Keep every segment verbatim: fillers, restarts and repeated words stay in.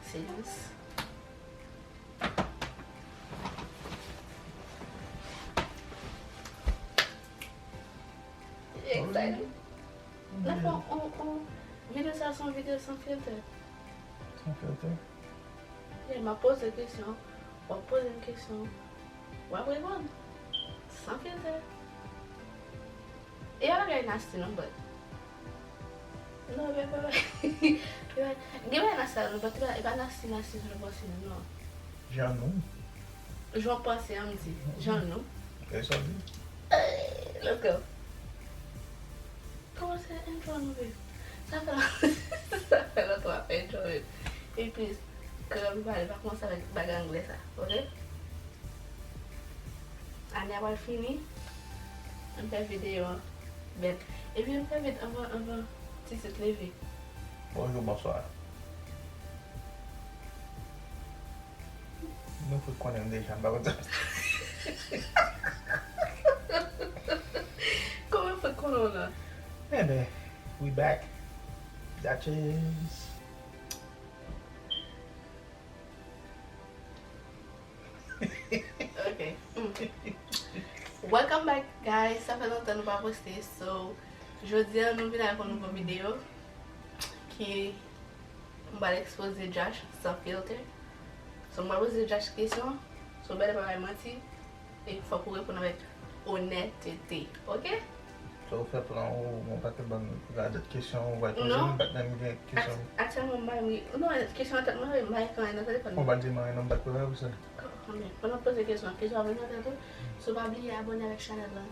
Silans. Excited. N ap fè yon, yon, yon videyo, sa se yon videyo san filtè. San filtè? Yeah, m ap poze kesyon, w ap poze m kesyon, w ap reponn. San filtè. E pa bagay nasty non, but. Non, e pa bagay. E pa, gen bagay nasty non, but e pa, e pa nasty, nasty jan w panse non. Jan nou. Jan w panse an, m di. Jan nou. E sa w di? Eh, let's go. Kòman se enjoy nou viv? Sa fè, sa fè lontan w ap enjoy. Epi, kran m pale, pa kòmanse avèk bagay anglè sa, oke? Ane a pral fini, ann fè videyo an bèl. Epi ann fè vit anvan, anvan Titit leve. Bonjou, bonswa. Nou fout konnen m deja, m pa konn sa. Kòman fout konnen w la? Enben, we back. That is Ok. Mm. Welcome back, guys. Sa fè lontan nou pa poste. So, jodi a nou vin avèk yon nouvo videyo ki m pral ekspoze Josh san filtè. So, m pral poze Josh kesyon. So, bèl pa bay manti. E fòk ou reponn avèk onètete. Ok? So, ou fè plan ou, ou pa te ban m radòt kesyon, ou pral poze m, bat nan gen kesyon. Aktyèlman, m pa gen, non, kesyon nan tèt mwen, m pa gen anyen nan telefòn nan. Ou pa di m anyen non, m pa t prepare pou sa. Anben, pandan w poze kesyon, kesyon ap vin nan tèt ou. So, pa bliye abòne avèk chanèl lan.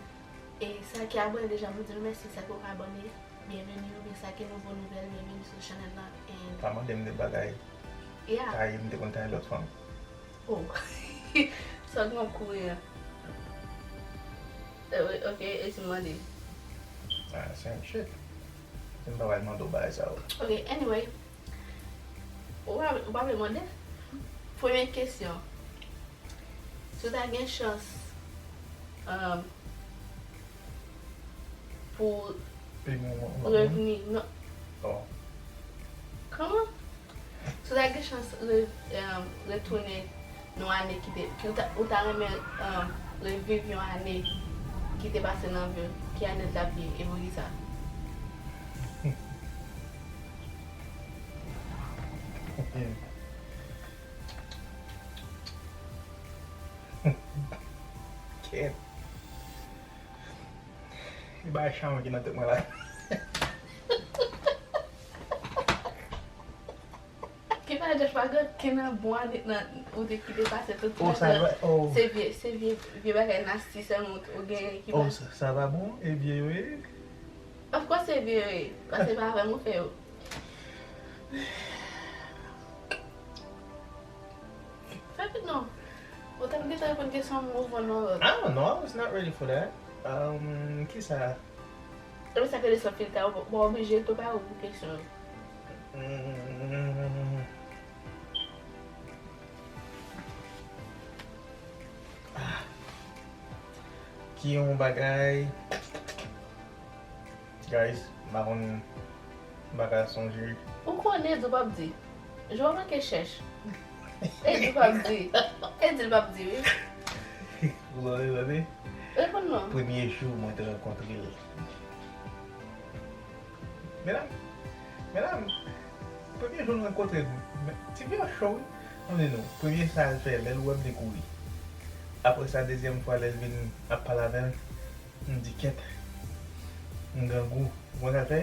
E sa ki abòne deja, m di nou mèsi. Sa ki poko abòne, byenveni. Oubyen sa ki nouvo nouvèl, byenveni sou chanèl lan. And pa mande m de bagay. Yeah. Taye, m te konn taye lòt fanm. Oh. Sa w gen w ap kouri an? Eh, wi, ok, e si m mande? Ah, same shit. Si m pa pral mande w bagay sa yo. Ok, anyway. Ou pa, ou pa vle mande? Premye kesyon. Si w ta gen chans, um, pou revni, non. Oh. Kòman? Si w ta gen chans re-, um, retounen nan yon ane ki te, ki w ta, ou ta renmen, um, reviv yon ane ki te pase nan vi w, ki ane l t ap ye, e poukisa? Kèt. E bagay chaman ki nan tèt mwen la. Ki bagay Josh pa gen, ki nan bon ane nan ou te kite pase tout. Oh, sa va, oh. Se vye, se vye, vye bagay nasty sèlman ou, ou genyen ki pa. Oh, sa, sa va bon? E vye yo ye? Of course se vye yo ye. Paske pa avè m ou fè yo. Fè vit non. Ou t ap gentan reponn kesyon m, ou reponn yon lòt. I don't know, I was not ready for that. Um, kisa? Epi sa k rele san filtè, ou pa oblije tou pa ou pou kesyon. Mm. Ah. Ki yon bagay Guys, m pa konn, m pa ka sonje. Ou konnen di w p ap di. Jan w manke chèch. E di w p ap di. E di l p ap di, wi. Ou tande, tande? Reponn non. Premye jou mwen te rankontre l. Medam, medam, premye jou nou rankontre, ti fi an cho, wi. Tande non, premye sa l fè, lè l wè m, li kouri. Apre sa, dezyèm fwa, lè l vin ap pale avè m, m di, kèt, m grangou. Ou konn sa l fè?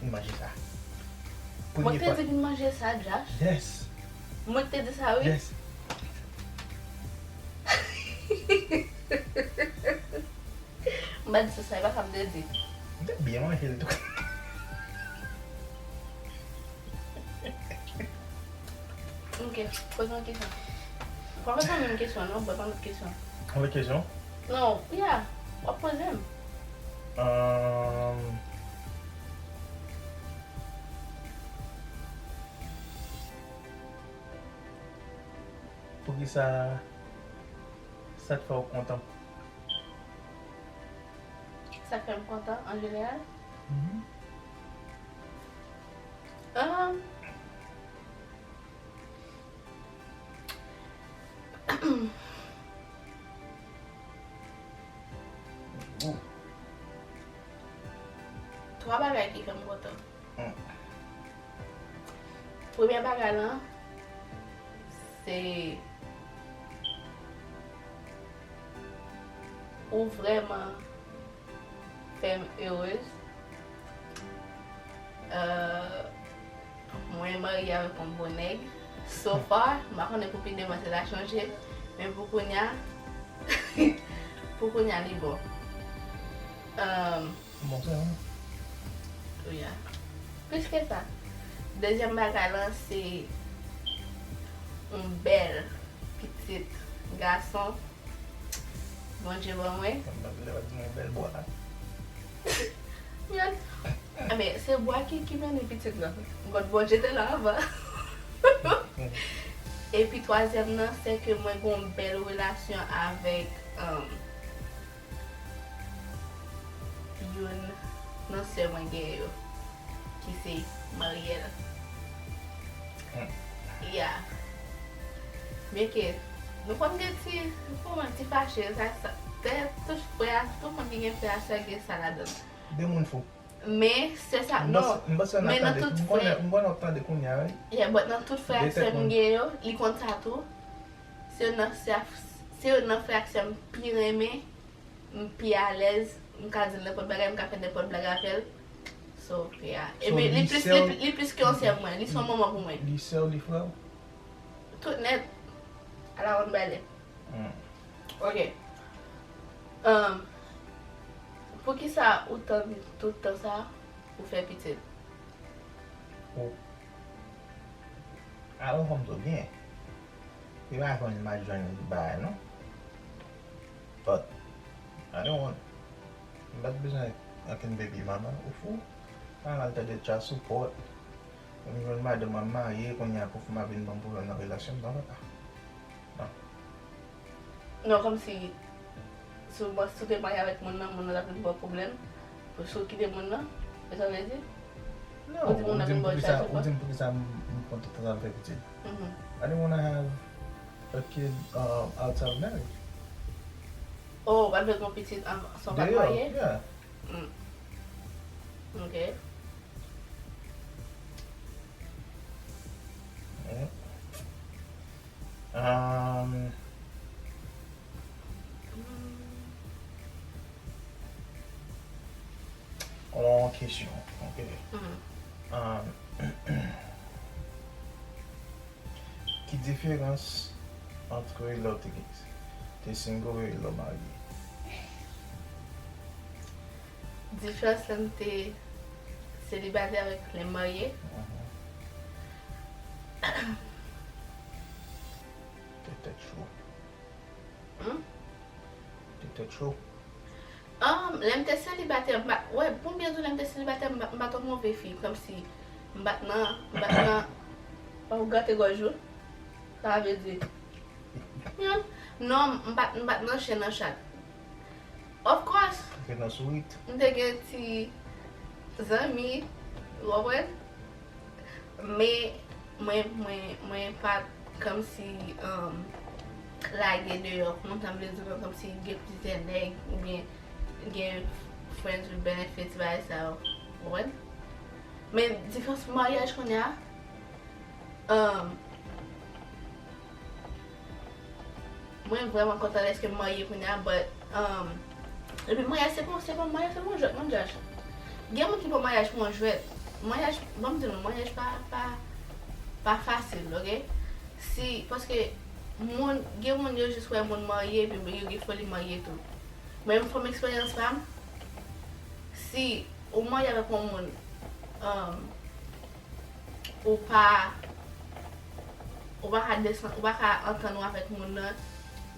M manje sa. Mwen k te di vin manje sa, Josh? Yes. Mwen k te di sa, wi. Yes. M pa di sa, sa e pa sa m te di. M te byen manje l tou. Ok, poze yon kesyon. Pa poze yon menm kesyon, non, but yon lòt kesyon. Yon lòt kesyon? Non, yeah, w ap poze m. Ahn, poukisa sa t fè w kontan? Sa k fè m kontan, an jeneral? Mhm. Ahn, Twa bagay ki fè m kontan. Hmm. Premye bagay lan, se ou vrèman fè m erez. Euh, mwen marye avèk yon bon nèg. So far, m pa konnen pou pi devan si l a chanje, men pou kounye a, pou kounye a li bon. Euh, Bon, se bon. Wi a. Plis ke sa. Dezyèm bagay lan, se yon bèl pitit gason Bondye ban mwen. Lè w di yon bèl bwa. Yon, men se bwa ki, ki mennen pitit lan. Gòt Bondye te la anvan. Epi twazyèm nan, se ke mwen gen yon bèl relasyon avèk, um, youn nan sè mwen gen yo, ki se Marielle. Hmm. Yeah. Byenke nou konn gen ti, kòman, ti fache, sa, sa, te, tout frè a, tout moun ki gen frè a, sè gen sa ladan l. De moun fou. Men, se sa, non. M panse, m panse n ap tande, m konnen, m konnen w ap tande kounye a, wi. Yeah, but nan tout frè ak sè m gen yo, li konn sa tou. Se youn nan sè, se youn nan frè ak sè m pi renmen, m pi alèz, m ka di l nenpòt bagay, m ka fè nenpòt blag avè l. So, yeah. So, epi, li plis, li, li plis ke yon sè mwen, li se yon manman pou mwen. Li sè w, li frè w? Tout nèt. Ala yon bagay. Hmm. Ok. Um, poukisa ou tann tout tan sa pou fè pitit? Ou, I don't want to byen. Se pa jwenn m a jwenn bagay non. But I don't want, m pa t bezwen ankenn baby mama, ou fou? M al tande child support. M jwenn madanm, m marye, kounye a pou fè m ap vin ban m pwoblèm nan relasyon m nan, papa. Non. Non, kòmsi, si w, si w te marye avèk moun nan, moun nan t ap vin ba w pwoblèm. Si w kite moun nan, se sa w vle di? Non, ou di moun nan vin ba w child support? Ou di m poukisa m, m pran tout tan sa m fè pitit. Mhm. I didn't wanna have a kid, um, outside of marriage. Oh, ou pa t vle gen pitit an, san w pa t marye? Yeah. Mm. Ok. Mm. Um, yon kesyon, ok. Mhm. Um, ki diferans ant lè w te, te single e lè w marye? Diferans lan, m te selibatè avèk lè m marye. Mhm. Te tèt cho. Hmm? Te tèt cho. Um, lè m te selibatè, m pa, wè, pou m byen di w, lè m te selibatè, m pa, m pa t yon move fi, kòmsi m pa t nan, m pa t nan, pa w gate gòj ou, sa vle di. Non, m pa t, m pa t nan chen nan chat. Of course. Ou te nan sourit. M te gen ti zanmi, ou konprann? Men, mwen, mwen, mwen pa t kòmsi, um, lage deyò, konprann sa m vle di lan, kòmsi gen plizyè nèg, oubyen gen friends with benefits, bagay sa yo, ou konprann? Men diferans maryaj kounye a, um, Mwen vrèman kontan lèske m marye kounye a, but, um, epi maryaj se pa, se pa, maryaj se pa yon jwèt non, Josh. Gen moun ki pran maryaj pou yon jwèt. Maryaj, ban m di nou, maryaj pa, pa, pa fasil, ok? Si, paske moun, gen moun yo jis wè moun marye, epi yo gen foli marye tou. Mwen menm, m fè yon eksperyans pa m. Si ou marye avèk yon moun, um, ou pa, ou pa ka desann, ou pa ka antann ou avèk moun nan,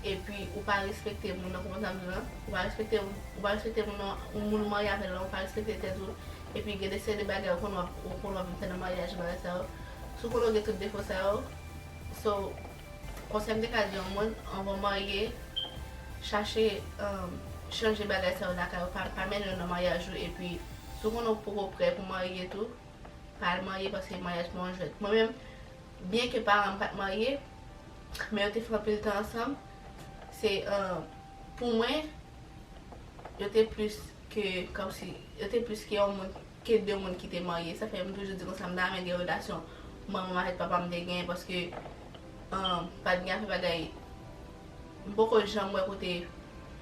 epi ou pa respekte moun nan, konprann sa m di lan, ou pa respekte, ou pa respekte moun nan, moun ou marye avè l lan, ou pa respekte tèt ou, epi gen de seri de bagay ou konn w ap, ou konn w ap vin fè nan maryaj, bagay sa yo. Si w konnen w gen tout defo sa yo, so, konsèy m te ka di yon moun, anvan w marye, chache, um, chanje bagay sa yo lakay ou, pa, pa mennen yo nan maryaj ou, epi si w konnen w poko prè pou marye tou, pa al marye paske maryaj pa yon jwèt. Mwen menm, byenke paran m pa t marye, men yo te fè anpil tan ansanm, se, uh, pou mwen, yo te plis ke, kòmsi, yo te plis ke yon moun ke de moun ki te marye. Sa fè m toujou di konsa, m ta renmen gen relasyon manman m avèk papa m te genyen, paske, um, pa t gen afè bagay. M poko janm wè kote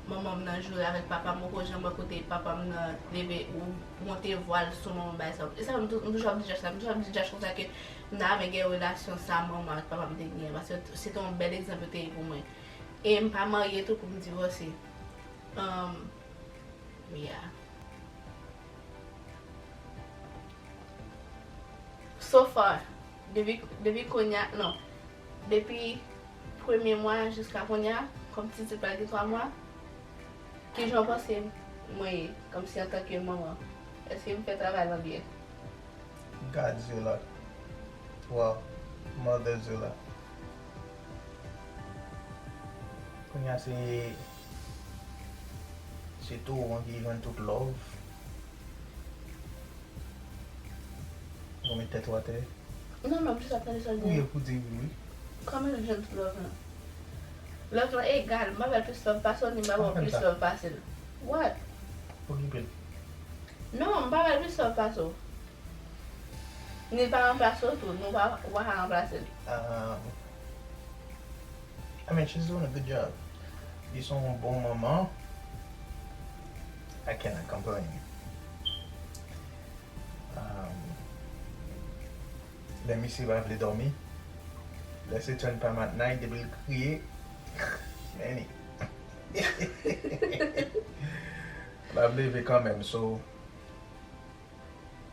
manman m nan joure avèk papa m, m poko janm wè kote papa m nan leve ou monte vwa l sou manman m, bagay sa. E sa fè m tou-, m toujou ap di Josh sa, m toujou ap di Josh konsa ke m ta renmen gen relasyon sa manman avèk papa m te genyen, paske se te yon bèl egzanp yo te ye pou mwen. E m pa marye tou pou m divòse. Um, yeah. So far, depi, depi kounye a, non, depi premye mwa jiska kounye a, kòm Titi pral gen twa mwa, kijan w panse mwen ye, kòmsi antanke manman? Èske m fè travay lan byen? Godzilla. Well, Motherzilla. Kounye a se, se towo an ki jwenn tout love. Ou met tèt ou atè. Non, non, m jis ap tande sa l di. Ou ye pou di wi, wi. Kòman l jwenn tout love lan? Love lan egal, m pa ba l plis love pase w, ni m pa ba w plis love pase l. What? Okipe l. Non, m pa ba l plis love pase w. Ni l pa ranplase w tou, nou pa, ou pa ka ranplase l. Um, I mean, she's doing a good job. Li se yon bon manman. I cannot complain. Um, lè misye pa vle dòmi, lè se turn pa m at night, depi l kriye, man, l ap leve kanmenm, so,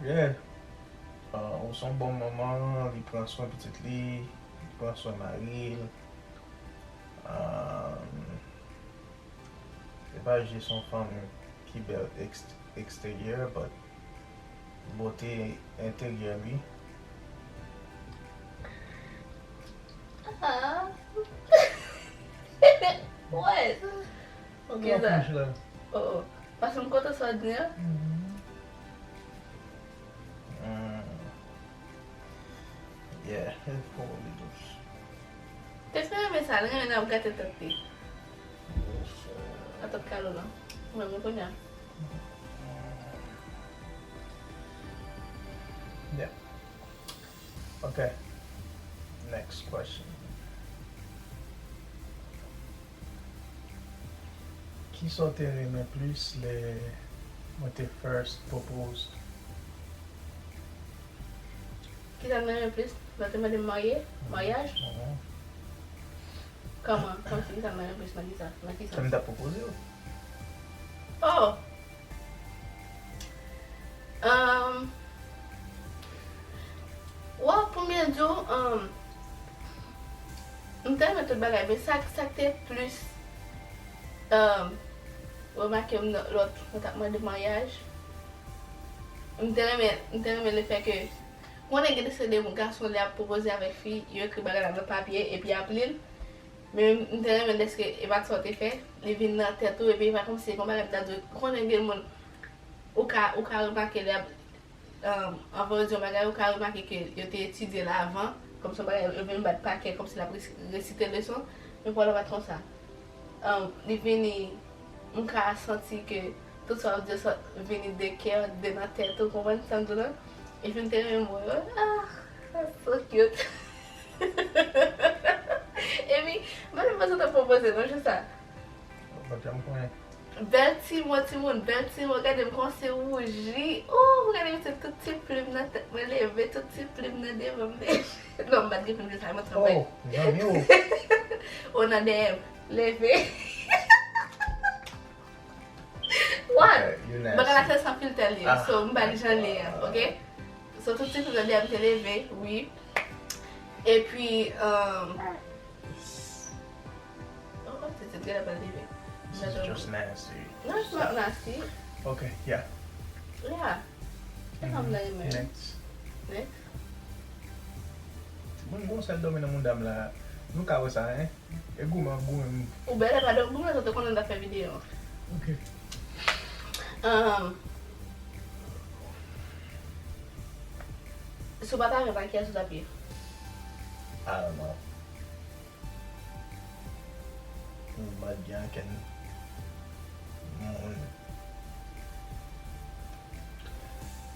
yeah. Uh, ou se yon bon manman, li pran swen pitit li, li pran swen mari l. Um, se pa jis yon fanm ki bèl ekst-, eksteryè, but bote enteryè li. Ah. What? Kisa? Oh, oh. Paske m kontan sa w di an. Mm. Yeah, e probably just. Te fè renmen sa, l renmen nan ap gate tèt li. Atòp kalo lan. Mwen, mwen kounye a. Yeah. Okay. Next question. Kisa w te renmen plis lè mwen te first propose? Kisa m te renmen plis? Lè w te mande m marye? Maryaj? Mhm. Kòman? Kòmsi kisa m te renmen plis nan kisa? Nan kisa? Lè m t ap pwopoze w. Oh! Um, well, pou m byen di w, um, m te renmen tout bagay, men sa, sa k te plis, um, remake m nan lòt, mwen t ap mande maryaj. M te renmen, m te renmen lefè ke, konnen gen de se de gason lè y ap pwopoze avèk fi, yo ekri bagay la nan papye, epi y ap li l. Men m te renmen dèske e pa t sa w te fè, li vin nan tèt ou, epi e pa kòmsi se yon bagay m ta di w, konnen gen moun, ou ka, ou ka remake lè y ap, um, anvan yo di yon bagay, ou ka remake ke yo te etidye l avan, kòmsi yon bagay, yo vin bat pa kè, kòmsi l ap resi-, resite leson, men pawòl la pa t konsa. Um, li vini, m ka santi ke tout sa w ap di yo sot vini de kè, de nan tèt ou, konprann sa m di w lan? Epi m te renmen mo yo. Ah, that's so cute. Epi, m pa menm panse w t ap pwopoze non jou sa. Ou pa t janm konnen. Bèl ti mo, timoun, bèl ti mo. Gade m kòmanse wouji. Oh, gade m, se tout ti plim nan tèt mwen leve, tout ti plim nan devan m leve. Non, m pa t gen plim sa, mwen t ap bay. Oh, zanmi w. Oh, nan dèyè m. Leve. What? Ok, you nasty. Bagay la se san filtè li ye. Ah. So, m ba li jan li ye, ok? So, tout ti plim nan dèyè m te leve, wi. Epi, um, oh, oh, se, se trè bèl leve. This is just nasty. No, it's not nasty. Ok, yeah. Yeah. Se fanm nan renmen. Next. Next. Mwen gon sèl dòmi nan mouda m la. Nou ka wè sa, hein? E goumen ap goumen m. Ou bèlè pa dòmi, goumen sa te konnen ta fè videyo. Ok. Um, si w pa ta renmen, pa kiyès ou t ap ye? I don't know. M pa t gen ankenn moun.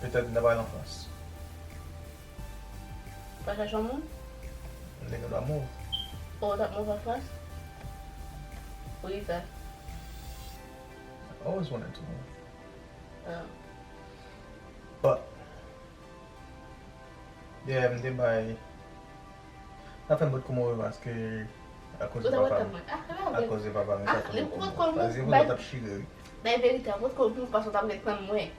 Petèt m ta pral an Frans. Pa chèche yon moun? M te gen dwa move. Ou t ap move an Frans? Pou kisa? I always wanted to move. Ah. But, yeah, m te bay. Sa fè m potko move paske akoz de papa m. Akoz de papa m, sa fè m potko move. Paske se pou sa w t ap chire, wi. Bay verite a, potko move paske w t ap ret tann mwen.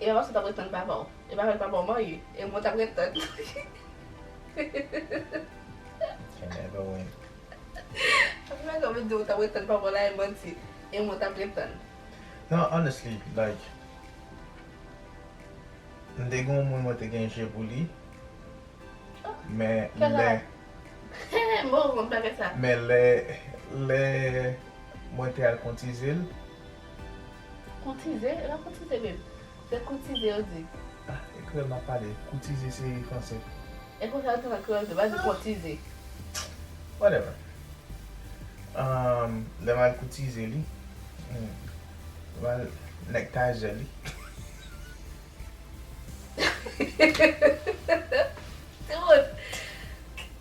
E pa paske w t ap ret tann papa w. E pa fè papa w marye. E mwen w t ap ret tann. Can never win. Apre sa, w di w t ap ret tann papa w la, e manti. E mwen w t ap ret tann. Non, honestly, like, m te gen yon moun mwen te gen je pou li. Men lè. Mo konn pa fè sa. Men lè, lè mwen te al koutize l. Koutize? E pa koutize, babe. Se koutize yo di. Ah, e kreyòl m ap pale. Koutize se franse. E konsa yo di nan kreyòl tou, pa di koutize. Whatever. Um, lè m al koutize li. Hmm. Lè m al nèk tayzè li. Timoun.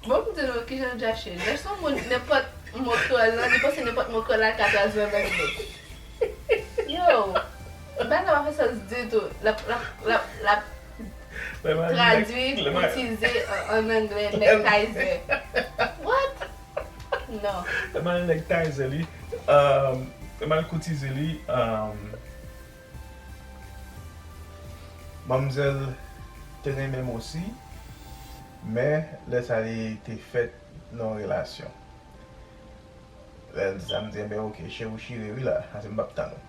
Bon, m di nou kijan Josh ye. Josh se yon moun, nenpòt mo kreyòl lan, li panse nenpòt mo kreyòl la ka tradui an anglè. Yo, bagay la pa fè sans ditou. L ap, l ap, l ap, l ap tradui, itilize an, an anglè, neckties. What? Non. Lè m al neckties li, um, lè m al koutize li, um, manmzèl te renmen m osi, men lè sa li te fèt nan yon relasyon. Lè sa m di, enben, ok, cheri, ou chire wi la, ase m p ap tann ou.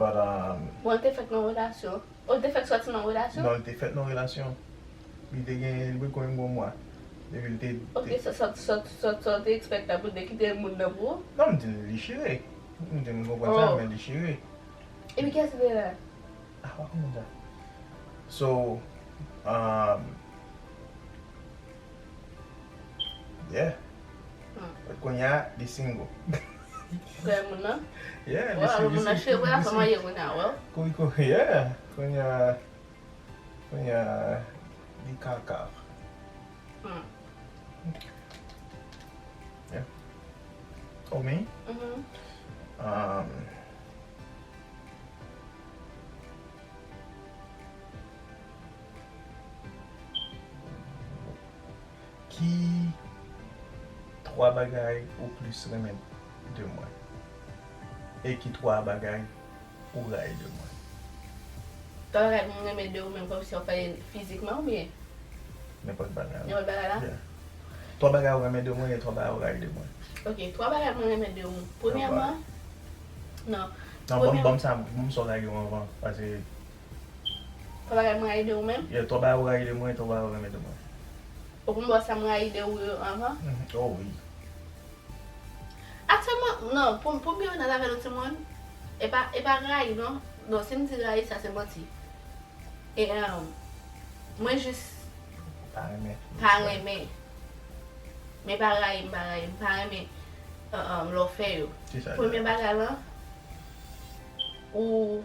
But, um, Bon, l te fèk nan relasyon. O, l te fèk sòti nan relasyon? Non, li te fèt nan relasyon. Li te gen, li poko menm gen yon mwa. Depi li te. Ok, sa, sa, sa, sa, sa w te expect la pou l te kite moun nan pou ou? Non, m di l li chire. M di m konprann sa, men li chire. Epi kiyès li te la? Ah, pa konn moun sa. So, um, yeah. Kounye a, li single. Frè moun nan? Yeah, Wè, moun nan chire, wè, a fè marye kounye a, wè. Kounye, kounye, yeah. Kounye a, kounye a, li kaka. Hmm. Yeah. Oh, me? Mhm. Um, Ki twa bagay ou plis renmen de mwen? E ki twa bagay ou rayi de mwen? Twa bagay mwen renmen de ou menm kòmsi w ap pale fizikman oubyen? Nenpòt bagay. Nenpòt bagay la? Yeah. Twa bagay ou renmen de mwen e twa bagay ou rayi de mwen. Ok, twa bagay mwen renmen de ou. Premyèman, non. Non, ban m, ban m sa, ban m sa w rayi anvan. Paske Twa bagay mwen rayi de ou menm? Yeah, twa bagay ou rayi de mwen, twa bagay ou renmen de mwen. Ou pou m ba w sa m rayi de ou yo anvan? Mhm. Oh wi. Aktyèlman, non, pou, pou m byen onèt avè nou timoun, e pa, e pa rayi non. Non, si m di rayi, sa se manti. E, um, mwen jis Pa renmen. Pa renmen. Men pa rayi, m pa rayi, m pa renmen, um, um, lè w fè yo. Ki sa? Premye bagay lan, ou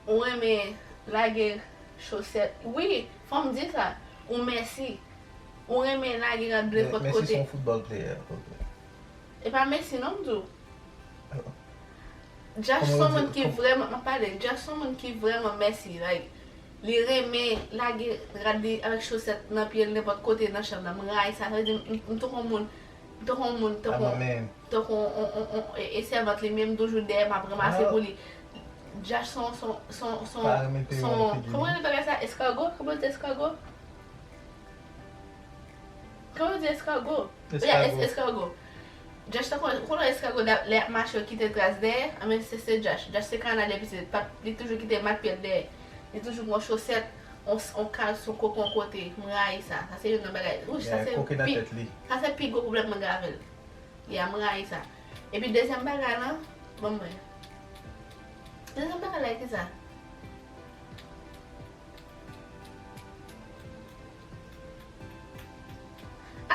Ou renmen lage chosèt. Wi, fò m di sa. Ou mèsi. Ou renmen lage rad nenpòt kote. Messi se yon football player, ok. E pa Messi non m di w. Josh se yon moun ki vrèman, m ap pale, Josh se yon moun ki vrèman mèsi, like, li renmen lage rad li avèk chosèt nan pye l nenpòt kote nan chanm nan. M rayi sa, sa vle di m, m, m tankou yon moun, m tankou yon moun, tankou yon, tankou yon, yon, yon, yon, e, e sèvant li, men m toujou dèyè m ap ranmase pou li. Josh se yon, se yon, se yon, se yon, kòman yo rele bagay sa? Escargot? Kòman yo di escargot? Kòman yo di escargot? Yeah, es-, escargot. Josh tankou, ou konnen escargot lè, lè y ap mache yo kite tras dèyè, anben se, se Josh. Josh se kanal de pitit, pa, li toujou kite mak pye l dèyè. Li toujou gen yon chosèt, yon, yon kalson koko yon kote. M rayi sa. Sa se youn nan bagay. Wouch, sa se pi, sa se pi gwo pwoblèm mwen gen avè l. Yeah, m rayi sa. Epi dezyèm bagay lan, ban m wè. Dezyèm bagay la e kisa?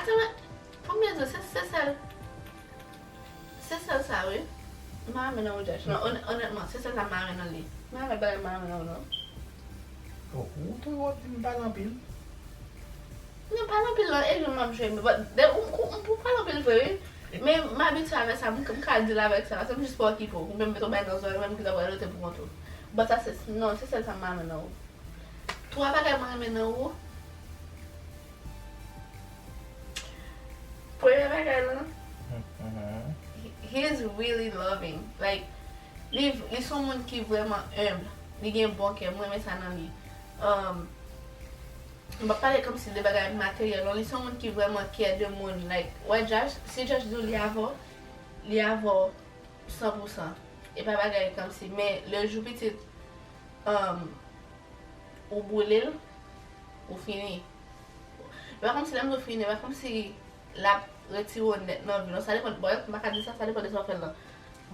Atann, pou m byen di w, se, se sèl, se sèl sa wi. M pa renmen nan ou, Josh. Non, onè- onètman, se sèl sa m pa renmen nan li. M pa renmen bagay m pa renmen nan ou, non. Oh, ou tou wap di m pale anpil. Non, pale anpil nan egzanp m ap jwe, men, but, de, ou, ou, ou pale anpil vre, wi. Men m abitye avèk sa, m, m ka deal avèk sa, paske m jis pa okipe w. Ou menm met yon bagay nan zòrèy, menm ki ta pral rete pou kont ou. But sa, se, non, se sèl sa m pa renmen nan ou. Twa bagay mwen renmen nan ou. Premye bagay lan, he, he is really loving. Like, li, li se yon moun ki vrèman humble. Li gen bon kè, mwen renmen sa nan li. Um, m pa pale kòmsi de bagay materyèl, non, li se yon moun ki vrèman kè de moun. Like, wè Josh, si Josh di w li avè w, li avè w san pou san. E pa bagay kòmsi, men le jou pitit, um, ou boule l, ou fini. E pa kòmsi lè m di w fini, e pa kòmsi l ap retire w nèt nan vi w, non. Sa depann, bon, m pa ka di sa, sa depann de sa w fè l lan.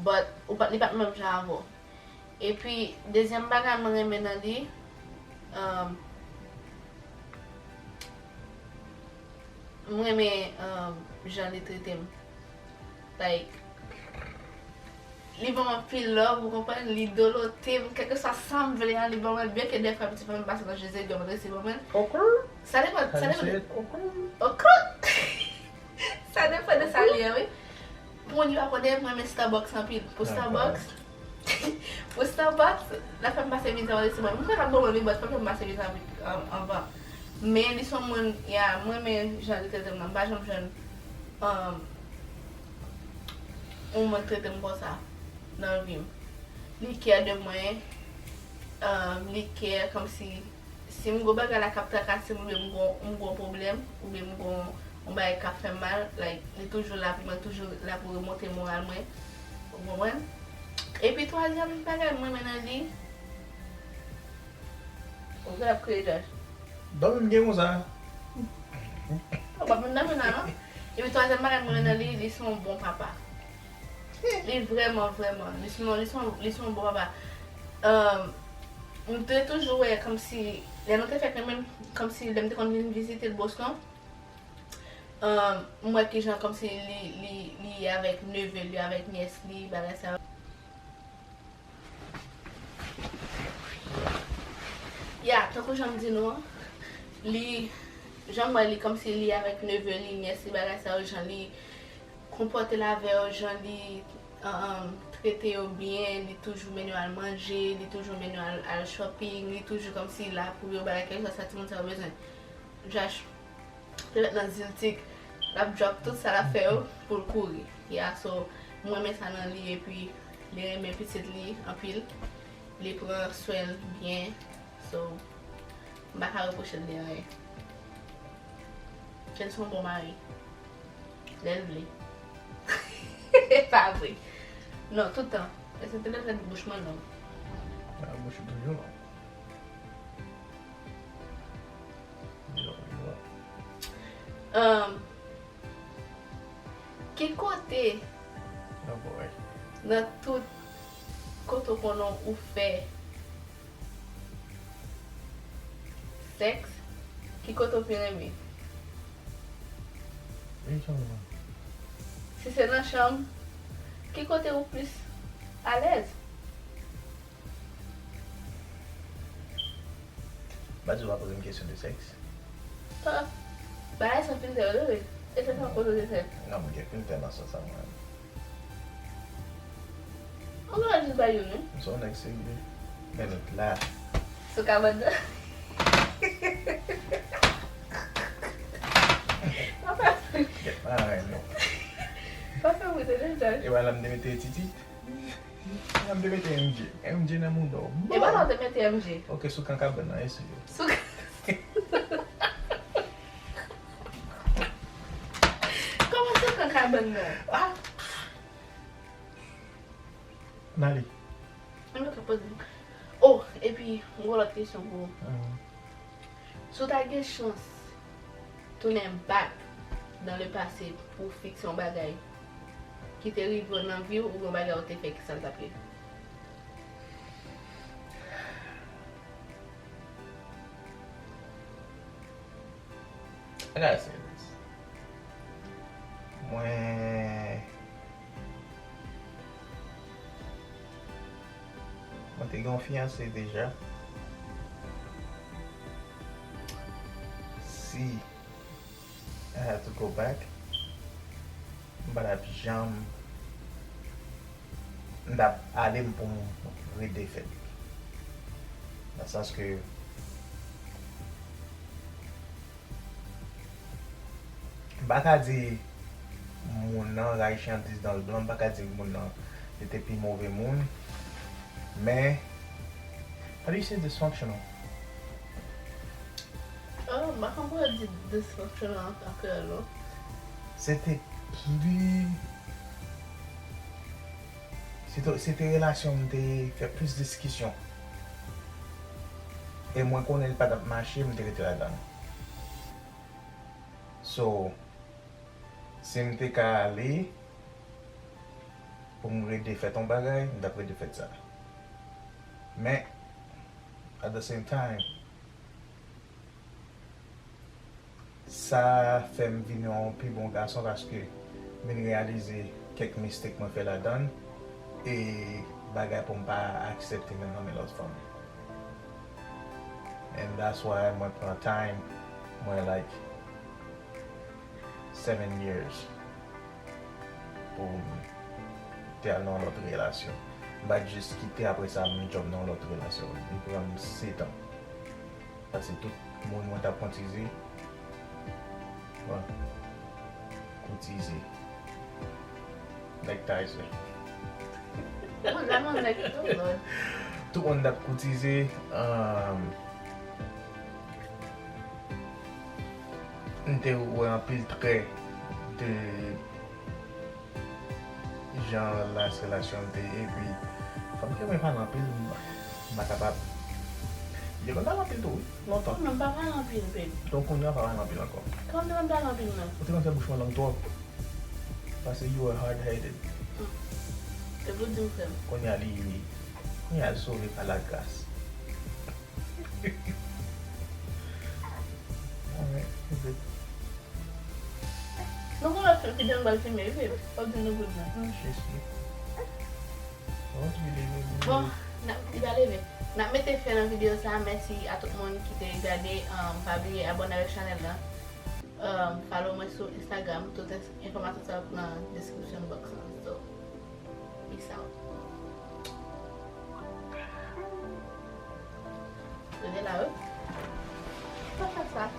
But, ou pa, li pa t menm jan avè w. Epi, dezyèm bagay mwen renmen nan li, um, mwen renmen, um, jan li trete m. Like, li ban m anpil love, ou konprann? Li dolote m, kèlkeswa sa m vle a, li ban mwen l, byenke dèfwa piti fanmi pase nan Jezi, li ban mwen l, li ban mwen l. Ok. Sa depann, sa How you depann. say it? Ok. Ok. Sa depann de sa li ye, wi. Pou moun ki pa konnen, mwen renmen Starbucks anpil. Pou Ah, Starbucks, pou Starbucks, l ap fè m pase mizè, mwen resi mwen. Mwen kwè l ap ban mwen li, but l ap fè m pase mizè anpil, um, anvan. Men li se yon moun, ya, mwen renmen jan li trete m nan. M pa janm jwenn, um, yon moun trete m konsa nan vi m. Li kè de mwen, um, li kè kòmsi si m gon bagay la k ap trakase m, oubyen m gon, m gon pwoblèm, oubyen m gon yon bagay k ap fè m mal, like, li toujou la pou mwen, toujou la pou remonte moral mwen. Ou konprann? Epi twazyèm bagay mwen renmen nan li, ou gen ap kriye, Josh. Dòmi m gen konsa. Ou p ap menm dòmi la, non? Epi twazyèm bagay mwen renmen nan li, li se yon bon papa. Li vrèman, vrèman. Li se yon, li se yon, li se yon bon papa. Um, m te toujou wè kòmsi, lè nou te fèk renmen, kòmsi lè m te konn vin vizite l Boston, um, m wè kijan kòmsi li, li, li avèk neve li, avèk nyès li, bagay sa yo. Ya, tankou jan m di nou an, li, jan m wè li kòmsi li avèk neve li, nyès li, bagay sa yo, jan li konpòte l avè yo, jan li, um, trete yo byen, li toujou mennen yo al manje, li toujou mennen yo al, al shopping, li toujou kòmsi la pou yo, bagay kèlkeswa sa timoun sa yo bezwen. Josh, te mèt nan ziltik, l ap drop tout sa l ap fè yo pou l kouri. Ya, so, mwen renmen sa nan li, epi li renmen pitit li anpil. Li pran swen l byen. So, m pa ka repwoche l de anyen. Ken se yon bon mari. Lè l vle. Pa vre. Non, tout tan. E se te lè fè bouch mwen long. Ah, bouch ou toujou long. Yo, yo. Um, ki kote Oh boy. nan tout kote w konnen ou fè sèks, ki kote w pi renmen? Wi, chanm nan. Si se nan chanm, ki kote ou plis alèz? M pa di w pa poze m kesyon de sèks. Ah, bagay san filtè yo, wi. E se sa w poze de sèks. Non, mwen gen filtè nan sans sa mwen. Ou genlè jis bay youn, wi. M se yon nèg serye. Men nou la. Sou kabann nan. Pa fè bri. Get my eye, no. Pa fè bri, se deja. E wè la m te mete titit. La m te mete M J. M J nan mouda w. E pa la w te mete M J. Ok, sou kan kabann nan, eseye. Sou Kòman sou kan kabann nan? Ah! N ale. Mwen ka poze. Oh, epi, yon lòt kesyon pou ou. Mhm. Si w ta gen chans tounen bak dans le passé pou w fikse yon bagay ki te rive w nan vi w, oubyen yon bagay ou te fè, ki sa l t ap ye? I gotta say this. Mwen, Te gen yon fiyanse deja. Si I had to go back, m pa t ap janm, m t ap ale m pou m redefèt. Nan sans ke M pa ka di moun nan, Haitian dix dans le blanc, m pa ka di moun nan li te pi move moun, men, how do you say dysfunctional? Oh, m pa konn pou yo di dysfunctional an kreyòl non. Se te pli. Se te, se te relasyon m te fè plis diskisyon. E mwen konnen l pa t ap mache, m te rete ladan l. So, si m te ka ale pou m redefèt yon bagay, m t ap redefèt sa. Men, at the same time, sa fè m vin yon pi bon gason paske m vin reyalize kèk mistake mwen fè ladan l e bagay pou m pa aksepte menm nan men lòt fanm. And that's why mwen pran time mwen like seven years pou m te al nan yon lòt relasyon. M pa t jis kite apre sa m jump nan yon lòt relasyon. M pran m setan. Paske tout moun mwen t ap koutize, bon, koutize, nèg Tayzè. Mwen vrèman nèg tou lòd. Tout moun t ap koutize, um, m te wè anpil trè de jan last relasyon te ye, epi fanm ki renmen pale anpil, m pa kapab. Li te konn pale anpil tou, wi, lontan. Non, m pa pale anpil, babe. Donk, kounye a, w pa pale anpil ankò. Kòman m te konn pale anpil, non? Ou te konn fè bouch mwen long twòp. Paske you were hard headed. Se pou di m frè m. Kounye a, li, kounye a, l sove pa lagras. Alright, we good. Nou gon lòt videyo nou pral filme, wi, babe. Fòk di nou good la. Ah, jesi. Lòt videyo, baby. Bon, n ap, li pa leve. N ap mete fen nan videyo sa a. Mèsi a tout moun ki te gade. Um, pa bliye abòne avèk chanèl la. Um, follow mwen sou Instagram. Tout ins- enfòmasyon sa yo nan description box lan. So, peace out. Rete la, wi. Pa fè sa.